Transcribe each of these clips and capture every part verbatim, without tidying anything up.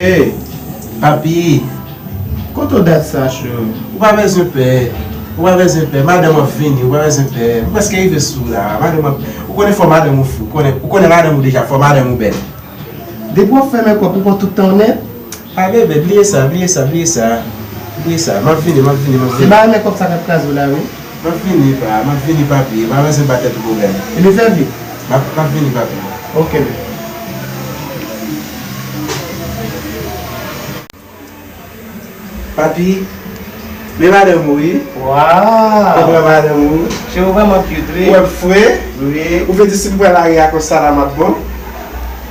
Ey, papi, kote w dat sa, cho? Ou pa bezwen pè. Ou pa bezwen pè. Madanm ap vini, ou pa bezwen pè. M prèske rive sou la. Madanm ap, ou konnen fò madanm ou fou. Ou konnen, ou konnen madanm ou deja, fò madanm ou bèl. Depi w ap fè mekòp, ou pran tout tan w nèt. A, bebe, bliye sa, bliye sa, bliye sa. Bliye sa. M ap vini, m ap vini, m ap vini. Se bagay mekòp sa k ap kraze w la, wi. M ap vini, pa, m ap vini, papi. Pa bezwen ba tèt ou pwoblèm. Ebyen, fè vit. M ap, m ap vini, papi. Ok, bebe. Papi, men madanm ou, wi. Waw! Ou pran madanm ou. Cheri, ou vrèman cute, wi. Ou wè m fre? Wi. Ou vle di si m pran lari a konsa la, m ap bon?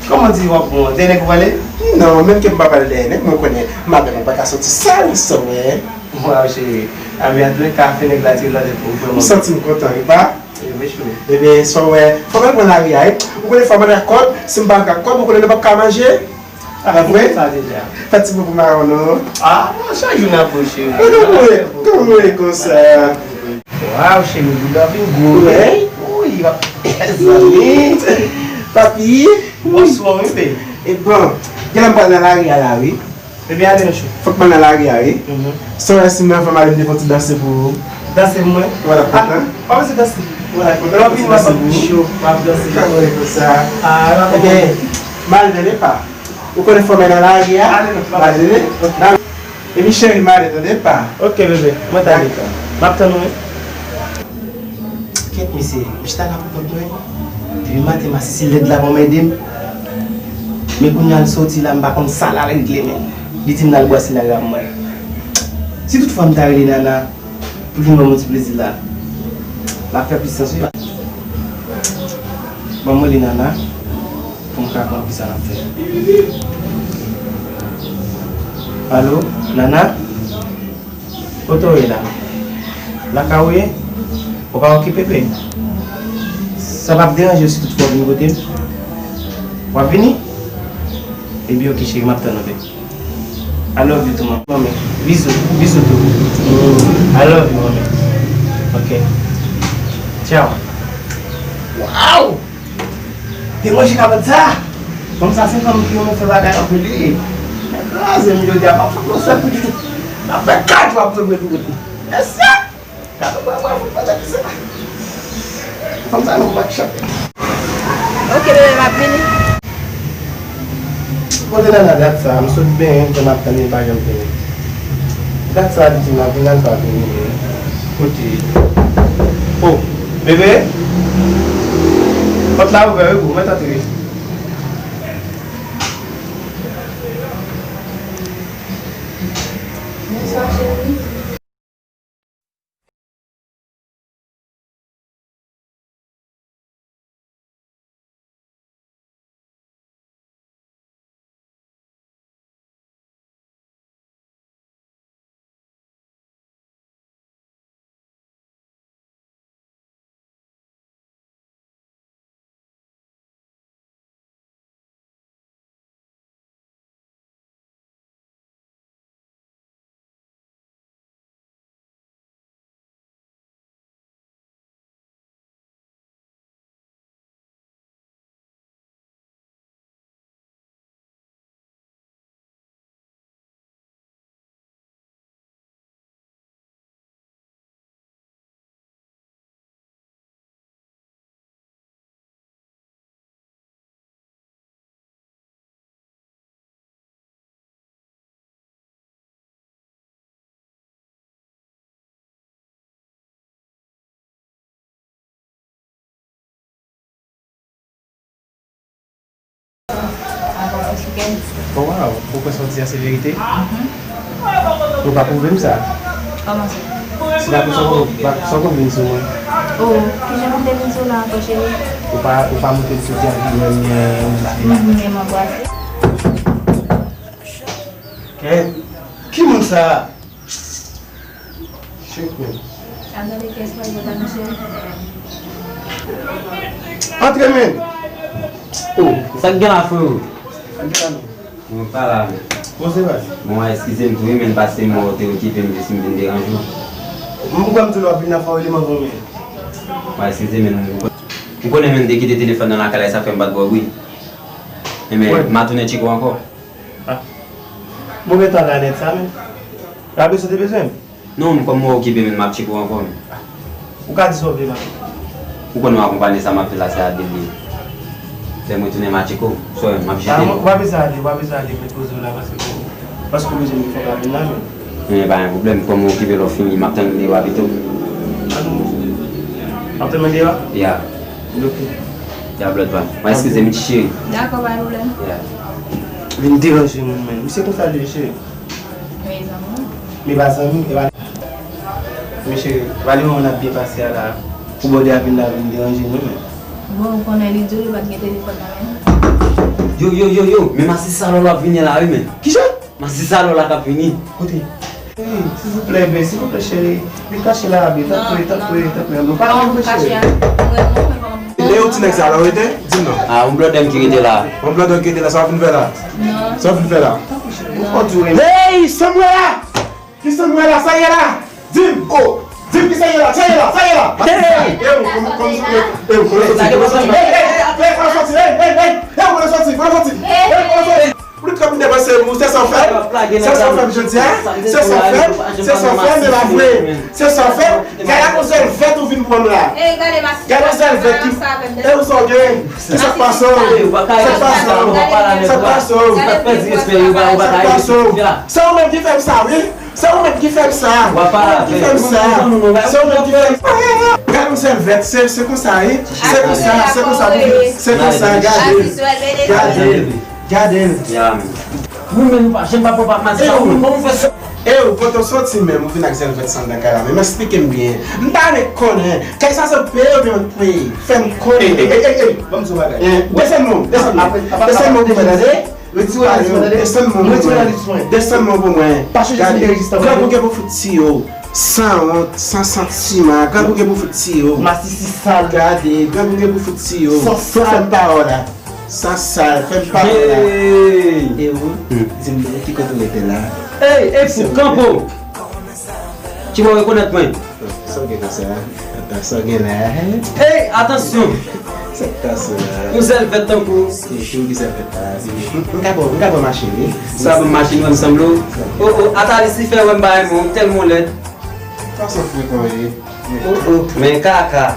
Kòman di w ap bon? Dèyè nèg ou prale? Non, menm ke m pa pral dèyè nèg, men w konnen, madanm ou pa ka soti sèl, sa w wè. Waw, cheri. A, men antoulèka, afè nèg la tire nan tèt mwen, vrèman. M santi m kontan, wi, pa? Wi, cheri. Ebyen, sa w wè, fò m al pran lari a, wi. Ou konnen fò m al ak kòb, si m pa al ak kòb, ou konnen nou p ap ka manje. A, vre? Sa deja. Fè ti bobo mawon non. A, non, chak jou n ap pran, cheri. Kòman w ye? Kòman w ye konsa? Waw, cheri, bouda vin gwo. Wi. Wi, mezanmi. Papi. Bonswa, wi, bebe. E bon, gen lè m pral nan lari a la, wi. Bebe, ale non, cheri. Fòk m al nan lari a, wi. Mhm. Sa w wè si m nan fè m ale m te fè yon ti danse pou ou? Danse pou mwen? Ou pa t ap kontan? A, pa bezwen danse. Ou pa t ap kontan? Lè w vini, w ap plis cho, w ap danse. Kòman w ye konsa? A, ebyen, m ale tande pa. Ou konnen fò m al nan lari a? Ale non, pa. M ale, wi. Ok. Epi cheri, m ale tande pa. Ok, bebe, mwen t ale. Dakò. M ap tann ou, wi. Kèt, mesye, m chita la pou kont mwen. Depi maten, masisi lèd la pa anmède m. Men kounye a l soti la, m pa konn sa l al regle, men. Li di m l al bwase lari a pou mwen. Si toutfwa m ta rele Nana, pou vin ban m yon ti plezi la, l ap fè plis sans, wi. Ban m rele Nana, pou m ka konn kisa l ap fè. Alo, Nana? Kote w ye la? Lakay ou ye? Ou pa okipe, bebe? Sa p ap deranje w si toutfwa w vin kote m? W ap vini? Ebyen, oke, cheri, m ap tann ou, bebe. I love you too, manmi. Bizou, bizou tou. I love you, manmi. Ok. Ciao. Waw! Te manje kabad sa! Fanm sa se fanm ki renmen fè bagay anpil wi. Nèg kraze m jodi a, m ap fè yon sèl kou di tou. M ap fè kat jou ap mwen mwen pou kote. Mesye! Gade mwen mwen fout manje ki se la. Fanm sa nou pa k chante. Ok bebe, m ap vini. Kote Nana dat sa? M sot benyen, m fè m ap tann li, li pa janm vini. Dat sa li di m ap vin la, li pa vini vre. Kote? Oh, bebe? Pòt la ouvè wi bro, mèt antre. Bonswa cheri. Waw, ou kwè sa w di a se verite? Ou pa pwouve m sa. Kòman sa? Se pa pou sa w, pa pou sa w konn vin sou mwen. Oh, kijan m te vin sou la ankò, cheri? Ou pa, ou pa montre m sou ti avi mwen, mwen, mwen. Mhm, men m anbrase. Kèt, ki moun sa? Shake, man. Al gade kiyès pral vòt la, mesye. Antre, men. Oh, sa k gen la, frero? Sa k gen la, non? Mwen pa la, men. Bon, se pa. Bon, eskize m tou, wi, men pase mwen ou te okipe m, si m vin deranje w. Mwen kwè m tou lè w ap vin nan fò eleman bon, men. Bon, eskize, men, ou konnen, men, m te kite telefòn nan lakay la, e sa fè m pa t ba w bri. Ebyen, m a tounen tcheke w ankò. Ah. Konbyen tan la nèt sa menm? Rabeso te bezwen m? Non, m kòm mwen okipe menm, m ap tcheke w ankò menm. Ou ka di sa w vle la. Ou konn mwen akonpanye sa m ap fè la, se Adel li ye. Lè mwen tounen m a tcheke w, sò m ap jete l. Ou pa bezwen ale, ou pa bezwen ale, mèt poze w la, paske, paske ou bezwen m fòk avin la menm. Men pa gen pwoblèm, kòm ou okipe lè w fini, m ap tann ou deyò a pito. M ap tann ou deyò a? Ya. Ok. Ya, blood pa. Mwen eskize m ti cheri. Dakò, pa gen pwoblèm. Ya. Vin deranje moun menm. Misye konsa l ye cheri. Men zanmi. Men pa zanmi, e pa. Men cheri, pa li moman n ap byen pase a la. Pou bòdè a vin la vin deranje nou menm. Bon, ou konnen li di w li pa t gen telefòn nan men l. Yo, yo, yo, yo, men masi salòp la ap vini la wi men. Kijan? Masi salòp la k ap vini. Kote? Hey, silvouplè, ben, silvouplè, cheri. Vin kache la, ben, tanpri, tanpri, tanpri. Non, pa vin, cheri. Lè yon ti nèg sa la rete, di m non. Ah, yon blòdè m ki rete la. Yon blòdè ki rete la, sa w vin fè la? Non. Sa w vin fè la? Hey, sa m wè la? Ki sa m wè la? Sa ye la? Di m, oh, di m ki sa ye la? Sa ye la? Sa ye la? Hey! Eh, ou, kòm, kòm, eh, ou, kòm soti, kòm soti. Hey, hey, hey, kòm soti, hey, hey, hey, hey, kòm soti, kòm soti. Hey, kòm soti. Pou li t ap vin depanse pou se sa w fè? Se sa w fè m jodi a? Se sa w fè? Se sa w fè? Men pa vre. Se sa w fè? Gade yon zèl vèt ou vin pran m la. Gade yon zèl vèt ki. E ou sa w gen? Ki sa k pase w? Sa k pase w? Sa k pase w? Sa k pase w? Se ou menm ki fè m sa, wi. Se ou menm ki fè m sa. Ou menm ki fè m sa. Se ou menm ki fè m sa. Gade yon zèl vèt, se, se konsa, wi. Se konsa, se konsa pou vin. Se konsa, gade. Gade. Gade l. Ya, men. Ou menm ou pa janm pa pran pa mal sa, ou menm, kòman ou fè sa? E ou, kote w soti menm, ou vin ak zèl vèt sa anndan kay la menm? Eksplike m byen. M ta renmen konnen. Kay sa se peye oubyen mwen k peye? Fè m konnen. Ey, ey, ey, ey, ey, ban m di w bagay. Desann men w, desann men w. Desann men w pou mwen, tande? Retire lalis mwen, tande? Desann men w pou mwen. Desann men w pou mwen. Pa chanje sou enrejistran. Gade, grangou gen pou fout tiye w. Sanwont, san santiman, grangou gen pou fout tiye w. Masisi sal. Gade, grangou gen pou fout tiye w. Fò fè m pa wè w la. Sa sal, fè m pa wè w la. Hey! E ou? Hmm. Di m ki kote w rete la? Hey, hey, fou, kanpo! Ki bò w rekonèt mwen? Sa w gen konsa? Sa w gen la? Hey, atansyon! Sa k pase la? Yon zèl vèt tankou. Ki, ki, ki zèl vèt la? M ka pran, m ka pran machin, wi. Sa bon machin wè m sanble w? Oh, oh, ata Lisifè wè m bagay mwen, tèlman w lèd. Fason frekan w ye. Oh, oh, men kaka.